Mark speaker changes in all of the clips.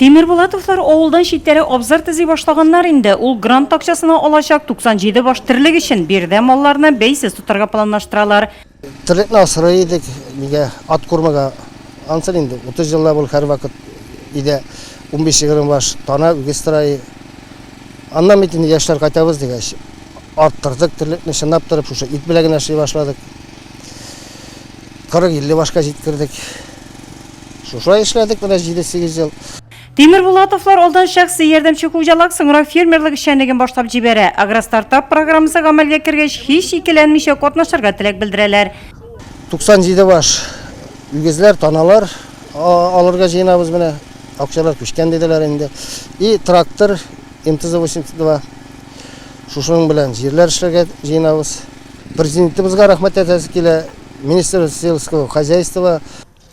Speaker 1: Тимербулатовлар авылдан читтәрәк абзар төзи башлаганнар инде. Ул грант акчасына алачак 97 баш терлек өчен. Биредә малларны бәйсез тотарга планлаштыралар.
Speaker 2: Терлекне асрый идек, нигә ат кормага. Ансын инде 30 еллап ул һәрвакыт өйдә 15-20 баш тана, үгез тора. Аннан бит инде яшьләр кайтабыз дигәч, арттырдык терлекне, чынлап торып шушы ит белән генә эшли башладык. 40-50 башка җиткердек. Шушылай эшләдек менә 7-8 ел.
Speaker 1: Тимербулатовлар алдан шәхси ярдәмче хуҗалык, соңрак фермерлык эшчәнлеген башлап җибәрә. Агростартап программасы гамәлгә кергәч, һич икеләнмичә катнашырга теләк белдерәләр.
Speaker 2: 97 баш үгезләр, таналар алырга җыенабыз менә. Акчалар күчкән диделәр инде. И трактор МТЗ-82. Шушының белән җирләр эшләргә җыенабыз. Президентыбызга рәхмәт әйтәсе килә, министр сельского хозяйства.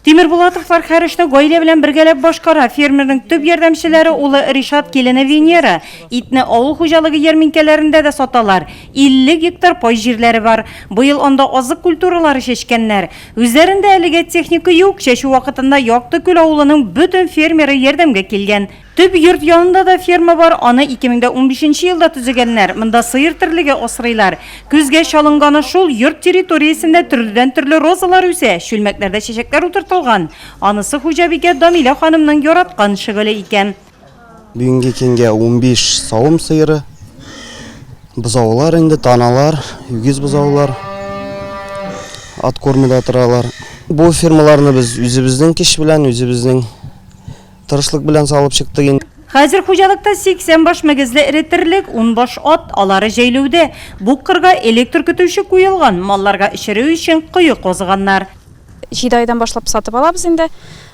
Speaker 1: Тимербулатовлар һәр эшне гаилә белән бергәләп башкара. Фермерның төп ярдәмчеләре улы Ришат, килене Венера. Итне авыл хуҗалыгы ярминкәләрендә дә саталар. 50 гектар пай җирләре бар. Быел анда азык культуралары чәчкәннәр. Үзләрендә әлегә техника юк, чәчү вакытында Якты Күл авылының бөтен фермеры ярдәмгә килгән. Төп йорт янында да ферма бар, аны 2015 нче елда төзегәннәр. Монда сыер терлеге асрыйлар. Күзгә чалынганы шул, йорт территориясендә төрледән-төрле розалар үсә, чүлмәкләрдә чәчәкләр утыртылган. Анысы хуҗабикә Дамилә ханымның яраткан шөгыле икән.
Speaker 3: Бүгенге көнгә 15 савым сыеры, бозаулар инде, таналар, үгез бозаулар откормада торалар. Бу фермаларны без үзебезнең көч белән, үзебезнең Тырышлык белән салып чыктык инде.
Speaker 1: Хәзер хуҗалыкта 80 баш мөгезле эре терлек, ун баш ат, алары җәйләүдә. Бу кырга электр көтүче куелган, малларга эчерү өчен кое казыганнар.
Speaker 4: Җиде айдан башлап сатып алабыз инде.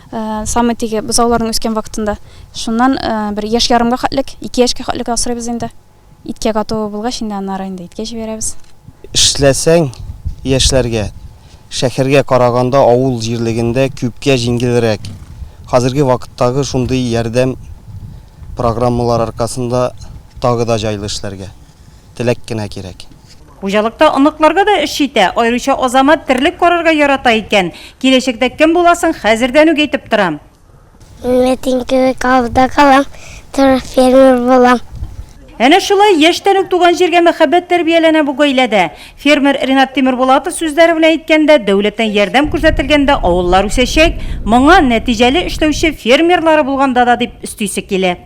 Speaker 4: Самый теге бозауларның үскән вакытында. Шуннан бер яшь ярымга хәтлек, ике яшькә хәтлек асрыйбыз инде. Иткә готовы булгач, инде аннары инде иткә җибәрәбез.
Speaker 3: Эшләсәң, яшьләргә, шәһәргә караганда авыл җирлегендә күпкә җиңелрәк. Хәзерге вакыттагы шундый ярдәм программалар аркасында тагы да җайлы эшләргә. Теләк кенә кирәк.
Speaker 1: Хуҗалыкта оныкларга да эш җитә. Аеруча Азамат терлек карарга ярата икән. Киләчәктә кем буласың, хәзердән үк әйтеп тора.
Speaker 5: Мин әтием кебек авылда калам, зур фермер булам.
Speaker 1: Әнә шулай яшьтән үк туган җиргә мәхәббәт тәрбияләнә бу гаиләдә. Фермер Ринат Тимербулатов сүзләре белән әйткәндә, дәүләттән ярдәм күрсәтелгәндә авыллар үсәчәк, моңа нәтиҗәле эшләүче фермерлары булганда да дип өстисе килә.